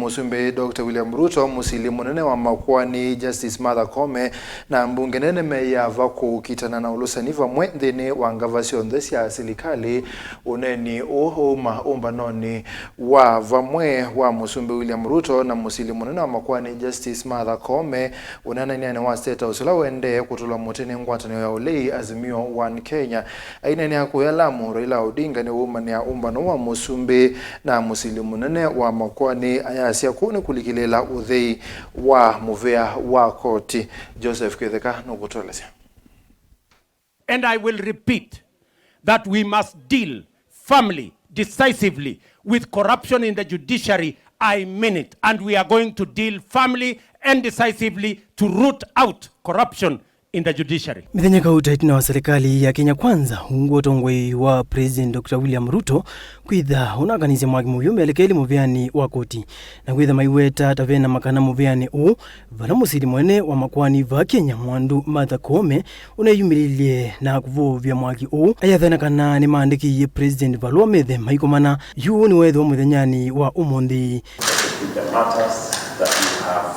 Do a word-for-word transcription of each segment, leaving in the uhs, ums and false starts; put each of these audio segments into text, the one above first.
Mũsumbĩ Doctor William Ruto, mũsili mũnene wa makoani Justice Martha Koome, na mbunge nene meĩava kũkitana na ũlũsani vamwe nthĩnĩ wa ngava syonthe sya silikalĩ. Ũneeni ũũ ũuma ũmbanonĩ wa vamwe wa mũsumbĩ William Ruto na mũsili mũnene wa makoani Justice Martha Koome ũneenany'anĩ wa State House ũla ũendee kũtũlwa mũtĩ nĩ ngwatanĩo ya ũlei Azimio One Kenya. Aineenea kũya Lamu, Raila Odinga nĩwaumanĩa ũmbano wa mũsumbĩ na mũsili mũnene wa makoani, ayasya kũu nĩ kũlikĩlĩĩla ũthei wa mũvĩa wa koti. Joseph Kĩtheka nũkũtũelesya. And I will repeat that we must deal firmly, decisively with corruption in the judiciary. I mean it. And we are going to deal firmly and decisively to root out corruption in the judiciary. Mĩthenya kauta ĩtina wa serikali ya Kenya Kwanza ungu ũtongoi wa President Doctor William Ruto kwĩtha ũnakanisye mwaki mũvyũ melekeli mũvĩanĩ wa koti, na kwĩtha maiweta ta vena makana mũvĩanĩ ũũ, vala mũsili mũnene wa makoani va Kenya Mwandu Martha Koome ũneyumĩlilye na kũvũvya mwaki ũũ, ayathana kana nĩmaandĩkĩie President valũa methe maikomana. Yu nĩweethĩwa mũthenyanĩ wa ũmũnthĩ. With the matters that you have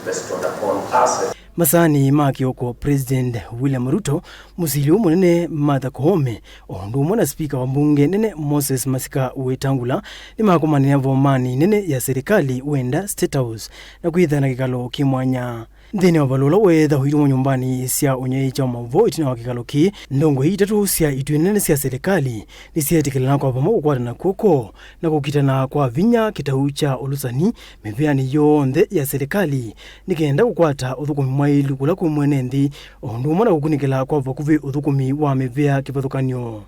bestowed upon us. Masaanĩ ma kĩoko, President William Ruto, mũsili ũũ mũnene Martha Koome, o ũndũ ũmwe na spika wa mbunge nene Moses Masika Wetangula, nĩmakomanĩa vomanĩ nene ya serikali wenda State House na kwĩtha na kĩkalo kĩ mwanya. Nthĩnĩ wa valũa ũla weetha ũitũmwa nyũmbanĩ sya ũnyaĩĩkya wa maũvoo ĩtina wa kĩkalo kĩĩ, ndongoi itatũ sya ituĩ nene sya serikali nĩsyeetĩkĩlana kwa vamwe kũkwatana kw'oko na kũkitana kwa vinya kĩtau kya ũlũsani mĩvĩanĩ yonthe ya serikali, nĩ kenda kũkwata ũthũkũmi mwaĩlu kũla kwĩ mwene nthĩ, o ũndũ ũmwe na kũkunĩkĩla kwa vakuvĩ ũthũkũmi wa mĩvĩa kĩvathũkany'o.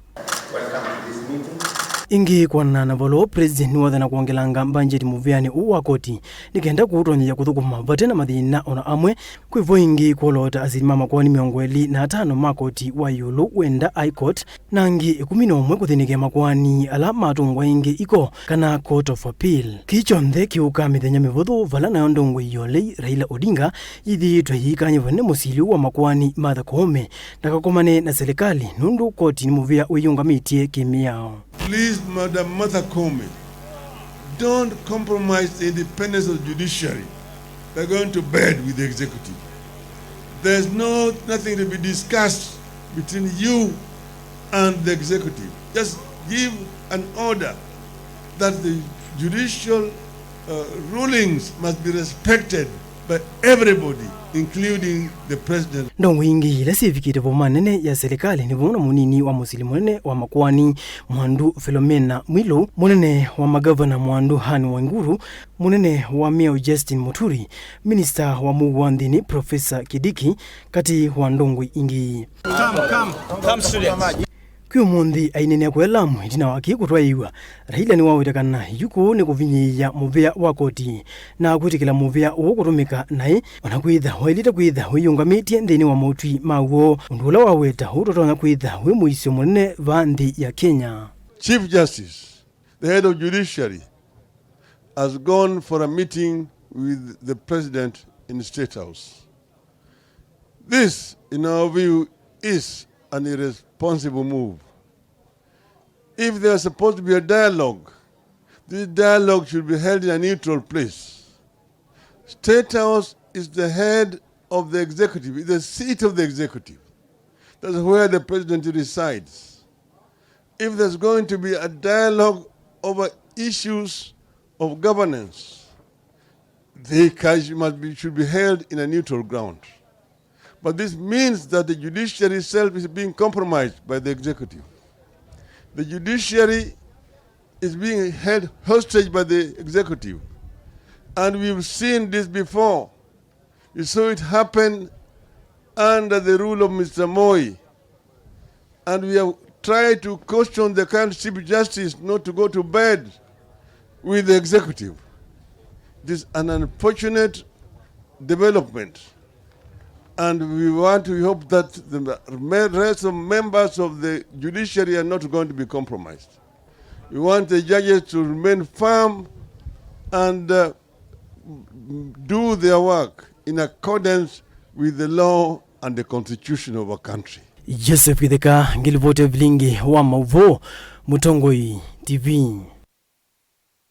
Ĩngĩ, kwonana na valũa, President nĩwathana kwongelanga mbanjeti mũvĩanĩ ũũ wa koti, nĩ kenda kũũtonyethya kũthũkũma vate na mathĩna ona amwe. Kwĩ vo ĩngĩ kwoloota asili ma makoani mĩongo ĩlĩ na atano ma koti wa ĩũlũ wenda High Court, na angĩ ĩkũmi na ũmwe kũthĩnĩkĩa makoani ala matũngwa ĩngĩ iko kana Court of Appeal. Kĩĩ kyonthe kĩũkaa mĩthenya mĩvũthũ vala nayo ndongoi ya ũlei Raila Odinga yĩthĩĩtwe yĩikanyĩvwa nĩ mũsili ũũ wa makoani Martha Koome ndakakomane na silikalĩ nũndũ koti nĩ mũvĩa wĩyĩũngamĩtye kĩmĩao. Please, Madam Martha Koome, don't compromise the independence of the judiciary by going to bed with the executive. There's no, nothing to be discussed between you and the executive. Just give an order that the judicial, uh, rulings must be respected by everybody, including the president. Ndongoi ingĩ ila syĩvikĩte voma nene ya silikalĩ nĩ vamwe na mũnini wa mũsili mũnene wa makoani Mwandu Philomena Mwilu, mũnene wa magavana Mwandu Anne Waiguru, mũnene wa mĩao Justin Muturi, minista wa mũuo wa nthĩnĩ Professor Kindiki, katĩ wa ndongoi ingĩ. Come, come, come, students. Kwĩ ũmũnthĩ aineenea kũya Lamu ĩtina wa kĩĩ kũtwaĩĩw'a, Raila nĩwaweta kana yu kũu nĩ kũvinyĩĩa mũvĩa wa koti na kwĩtĩkĩla mũvĩa ũũ kũtũmĩka naĩ, o na kwĩtha waĩlĩte kwĩtha wĩyĩũngamĩtye nthĩnĩ wa motwi ma w'o, ũndũ ũla waweta ũũ tũtonya kwĩtha wĩ mũisyo mũnene va nthĩ ya Kenya. Chief Justice, the head of judiciary, has gone for a meeting with the president in State House. This, in our view, is an irresponsible move. If there's supposed to be a dialogue, this dialogue should be held in a neutral place. State House is the head of the executive, is the seat of the executive. That's where the president resides. If there's going to be a dialogue over issues of governance, they can, must be, should be held in a neutral ground. But this means that the judiciary itself is being compromised by the executive. The judiciary is being held hostage by the executive. And we've seen this before. We saw it happen under the rule of Mister Moi. And we have tried to caution the current Chief Justice not to go to bed with the executive. It is an unfortunate development. And we want, we hope that the me-, rest of members of the judiciary are not going to be compromised. We want the judges to remain firm and, uh, do their work in accordance with the law and the constitution of our country. Joseph Kitheka, ngilivoti vilingi wa mauvoo, Mũtongoi T V.